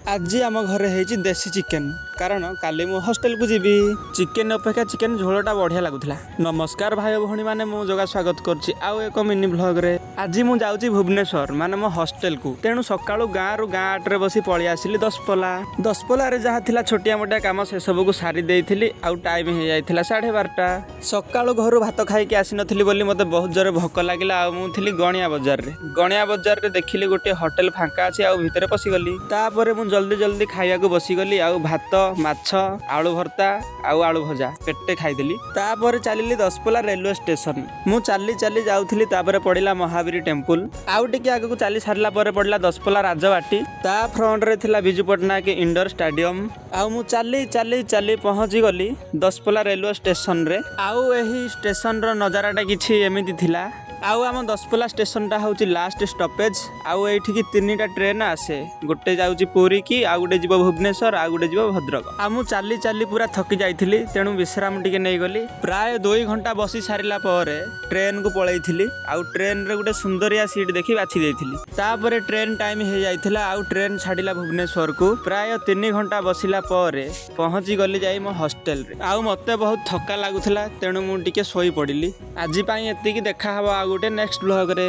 ଆଜି ଆମ ଘରେ ହେଇଛି ଦେଶୀ ଚିକେନ, କାରଣ କାଲି ମୁଁ ହଷ୍ଟେଲକୁ ଯିବି। ଚିକେନ ଅପେକ୍ଷା ଚିକେନ ଝୋଳଟା ବଢ଼ିଆ ଲାଗୁଥିଲା। ନମସ୍କାର ଭାଇ ଭଉଣୀମାନେ, ମୁଁ ଯୋଗା ସ୍ୱାଗତ କରୁଛି ଆଉ ଏକ ମିନି ବ୍ଲଗରେ। ଆଜି ମୁଁ ଯାଉଛି ଭୁବନେଶ୍ୱର, ମାନେ ମୋ ହଷ୍ଟେଲକୁ। ତେଣୁ ସକାଳୁ ଗାଁରୁ ଗାଁ ଅଟୋରେ ବସି ପଳେଇ ଆସିଲି ଦଶପଲା। ଦଶପଲାରେ ଯାହା ଥିଲା ଛୋଟିଆ ମୋଟିଆ କାମ, ସେସବୁକୁ ସାରି ଦେଇଥିଲି ଆଉ ଟାଇମ୍ ହେଇଯାଇଥିଲା 12:30। ସକାଳୁ ଘରୁ ଭାତ ଖାଇକି ଆସିନଥିଲି ବୋଲି ମୋତେ ବହୁତ ଜୋରେ ଭୋକ ଲାଗିଲା। ଆଉ ମୁଁ ଥିଲି ଗଣିଆ ବଜାରରେ। ଗଣିଆ ବଜାରରେ ଦେଖିଲି ଗୋଟିଏ ହୋଟେଲ ଫାଙ୍କା ଅଛି ଆଉ ଭିତରେ ପଶିଗଲି। ତାପରେ ମୁଁ ଜଲ୍ଦି ଜଲ୍ଦି ଖାଇବାକୁ ବସିଗଲି ଆଉ ଭାତ, ମାଛ, ଆଳୁ ଭର୍ତ୍ତା ଆଉ ଆଳୁ ଭଜା ପେଟେ ଖାଇଦେଲି। ତାପରେ ଚାଲିଲି ଦଶପଲା ରେଲୱେ ଷ୍ଟେସନ। ମୁଁ ଚାଲି ଚାଲି ଯାଉଥିଲି, ତାପରେ ପଡ଼ିଲା ମହାବୀର ଟେମ୍ପୁଲ। ଆଉ ଟିକେ ଆଗକୁ ଚାଲି ସାରିଲା ପରେ ପଡ଼ିଲା ଦଶପଲା ରାଜବାଟୀ। ତା ଫ୍ରଣ୍ଟରେ ଥିଲା ବିଜୁ ପଟ୍ଟନାୟକ ଇଣ୍ଡୋର ଷ୍ଟାଡିୟମ। ଆଉ ମୁଁ ଚାଲି ଚାଲି ଚାଲି ପହଞ୍ଚି ଗଲି ଦଶପଲା ରେଲୱେ ଷ୍ଟେସନରେ। ଆଉ ଏହି ଷ୍ଟେସନର ନଜାରାଟା କିଛି ଏମିତି ଥିଲା। ଆଉ ଆମ ଦଶପଲା ଷ୍ଟେସନଟା ହେଉଛି ଲାଷ୍ଟ ଷ୍ଟପେଜ। ଆଉ ଏଇଠିକି ତିନିଟା ଟ୍ରେନ୍ ଆସେ। ଗୋଟେ ଯାଉଛି ପୁରୀକି, ଆଉ ଗୋଟେ ଯିବ ଭୁବନେଶ୍ୱର, ଆଉ ଗୋଟେ ଯିବ ଭଦ୍ରକ। ଆଉ ମୁଁ ଚାଲି ଚାଲି ପୁରା ଥକି ଯାଇଥିଲି, ତେଣୁ ବିଶ୍ରାମ ଟିକେ ନେଇଗଲି। ପ୍ରାୟ 2 ଘଣ୍ଟା ବସି ସାରିଲା ପରେ ଟ୍ରେନ୍କୁ ପଳେଇଥିଲି ଆଉ ଟ୍ରେନ୍ରେ ଗୋଟେ ସୁନ୍ଦରିଆ ସିଟ୍ ଦେଖି ବାଛି ଦେଇଥିଲି। ତାପରେ ଟ୍ରେନ୍ ଟାଇମ୍ ହେଇଯାଇଥିଲା ଆଉ ଟ୍ରେନ୍ ଛାଡ଼ିଲା ଭୁବନେଶ୍ୱରକୁ। ପ୍ରାୟ 3 ଘଣ୍ଟା ବସିଲା ପରେ ପହଞ୍ଚି ଗଲି ଯାଇ ମୋ ହଷ୍ଟେଲରେ। ଆଉ ମୋତେ ବହୁତ ଥକା ଲାଗୁଥିଲା, ତେଣୁ ମୁଁ ଟିକେ ଶୋଇ ପଡ଼ିଲି। ଆଜି ପାଇଁ ଏତିକି। ଦେଖା ହବ ଆଉ ଗୋଟେ ନେକ୍ସଟ ବ୍ଲଗରେ।